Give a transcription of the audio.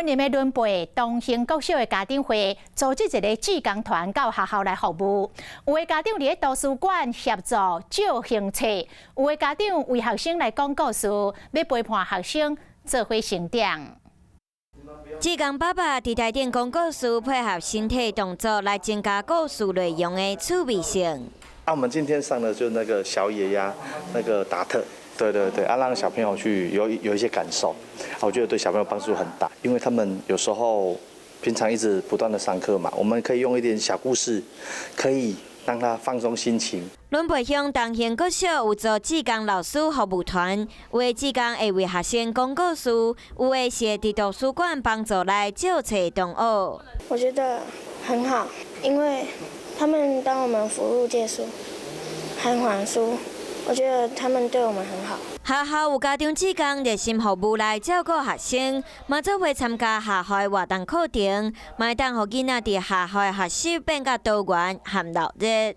林的崙背東興國小的家長會組織一个志工團到學校來服務。有的家長佇咧圖書館協助借興冊，有的家長為學生來講故事，欲陪伴學生做伙成長。志工爸爸佇台頂講故事，配合身體動作來增加故事內容的趣味性。啊，我們今天上的就那個小野鴨，那個達特。對對對，啊，讓小朋友去有一些感受，我覺得對小朋友幫助很大，因為他們有時候平常一直不斷的上課嘛，我們可以用一點小故事，可以讓他放鬆心情。崙背鄉東興國小有組志工老師服務團，有的志工會為學生講故事，有的是會佇圖書館幫助來借冊同學。我覺得很好，因為他們幫我們服務借書，還還書。我覺得他們對我們很好。學校有家長志工熱心服務來照顧學生，嘛做伙參加學校的活動課程，嘛會當予囡仔佇學校的學習變較多元和熱鬧。